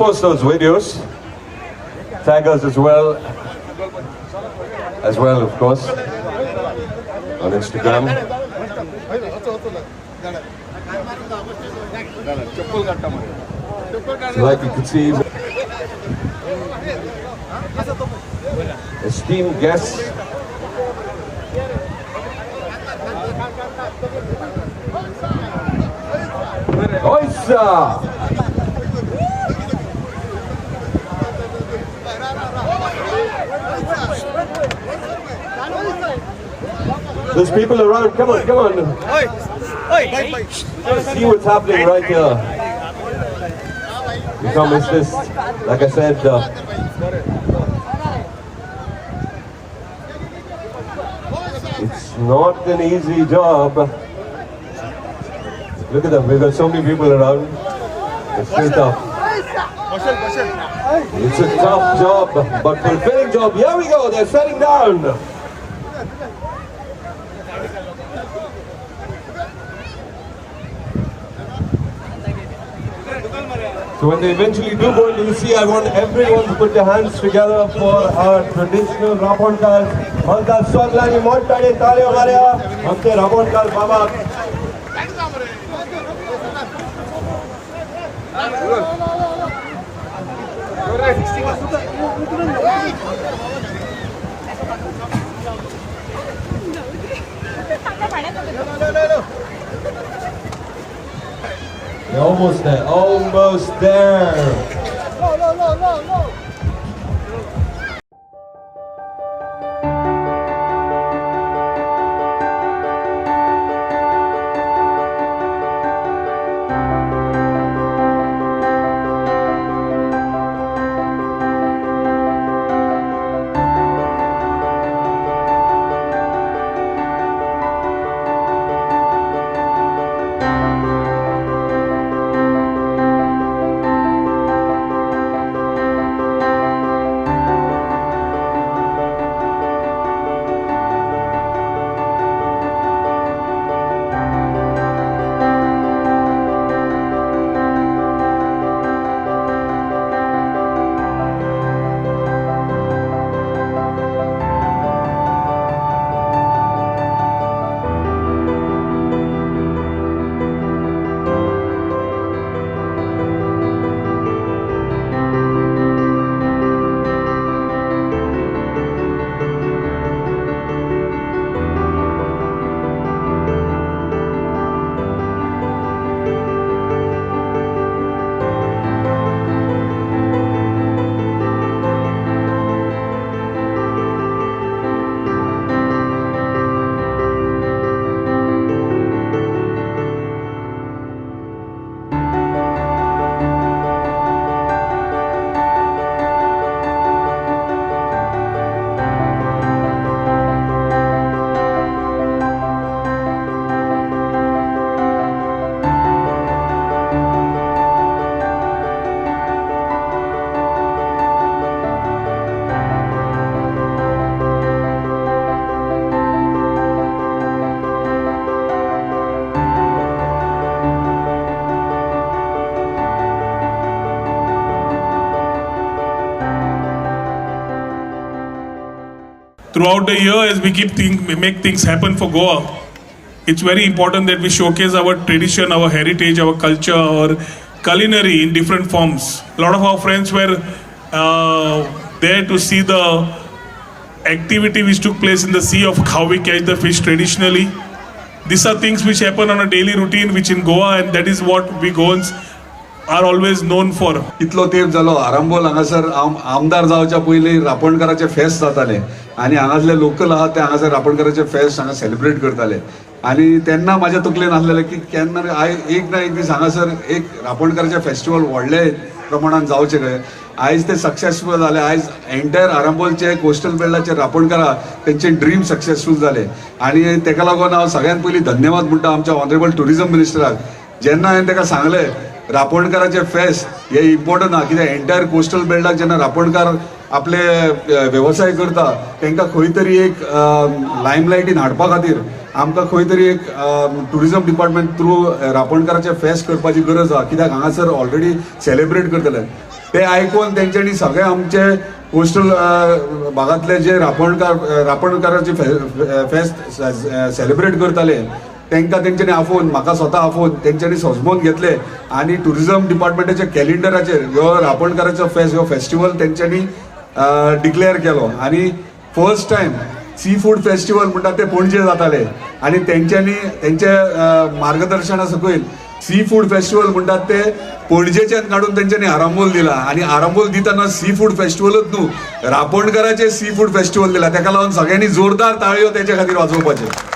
Repost those videos. Tag us as well, of course, on Instagram. So like you can see, esteemed guests. Oisa! There's people around. Come on, come on. See what's happening right here. You can't miss this. Like I said, it's not an easy job. Look at them. We've got so many people around. It's still tough. It's a tough job, but fulfilling job. Here we go. They're setting down. So when they eventually do go into the sea, I want everyone to put their hands together for our traditional Raponkar. आमकां सगळ्यांनी मोठ्याने ताळयो मारया आमचे रापोणकार बाबाक. They're almost there, almost there. No, no, no, no, no. Throughout the year, as we keep make things happen for Goa, it's very important that we showcase our tradition, our heritage, our culture, our culinary in different forms. A lot of our friends were there to see the activity which took place in the sea of how we catch the fish traditionally. These are things which happen on a daily routine, which in Goa, and that is what we Goans are always known for. इतलो तेंप जालो आरांबोल हांगासर आमदार जावच्या पयलीं रापणकाराचे फेस्त जाताले आनी हांगासले लोकल आहा ते हांगासर रापणकाराचे फेस्त हांगा सेलिब्रेट करताले आनी तेन्ना म्हाज्या तकलेन आसलेलें की केन्ना एक ना एक दीस हांगासर एक रापणकाराचें फेस्टिवल व्हडले प्रमाणान जावचें खंय. आयज ते सक्सेसफूल जाले. आयज एंटायर आरांबोलचे कोस्टल बेल्टाचे रापणकारां तेंचे ड्रीम सक्सेसफूल जाले आनी तेका लागून हांव सगळ्यान पयलीं धन्यवाद म्हणटा आमच्या ऑनरेबल ट्युरिजम मिनिस्टराक. जेन्ना हांवें तेका सांगलें रापणकाराचे फेस्त हे इम्पॉर्टंट आहा कित्याक एंटायर कोस्टल बेल्टाक जेन्ना रापणकार आपले वेवसाय करता तांकां खंय तरी एक लायमलायटीन हाडपा खातीर आमकां खंय तरी एक ट्युरिजम डिपार्टमेंट थ्रू रापणकाराचे फेस्त करपाची गरज आहा कित्याक हांगासर ऑलरेडी सेलिब्रेट करतले. ते आयकून तेंच्यांनी सगळे आमचे कोस्टल भागांतले जे रापणकार, रापणकाराचे फेस्त सेलिब्रेट करताले, तांकां तेंच्यांनी आफोवन, म्हाका स्वता आफोवन तेंच्यांनी सजमोवन घेतले आनी ट्युरिजम डिपार्टमेंटाच्या कॅलेंडराचेर ह्यो रापणकाराचो फेस्त, ह्यो फेस्टिवल तेंच्यांनी डिक्लेअर केलो. आनी first time sea food festival म्हणटा ते पणजे जाताले आनी तेंच्यांनी तेंच्या मार्गदर्शना सकयल सी फूड फेस्टिवल म्हणटात ते पणजेच्यान काडून तेंच्यांनी आरांबोल दिला. आनी आरांबोल दितना सी फूड फेस्टिवलूच न्हू, रापणकाराचे सी फूड फेस्टिवल दिला. ताका लागून सगळ्यांनी जोरदार ताळयो तेच्या खातीर वाजोवपाचे.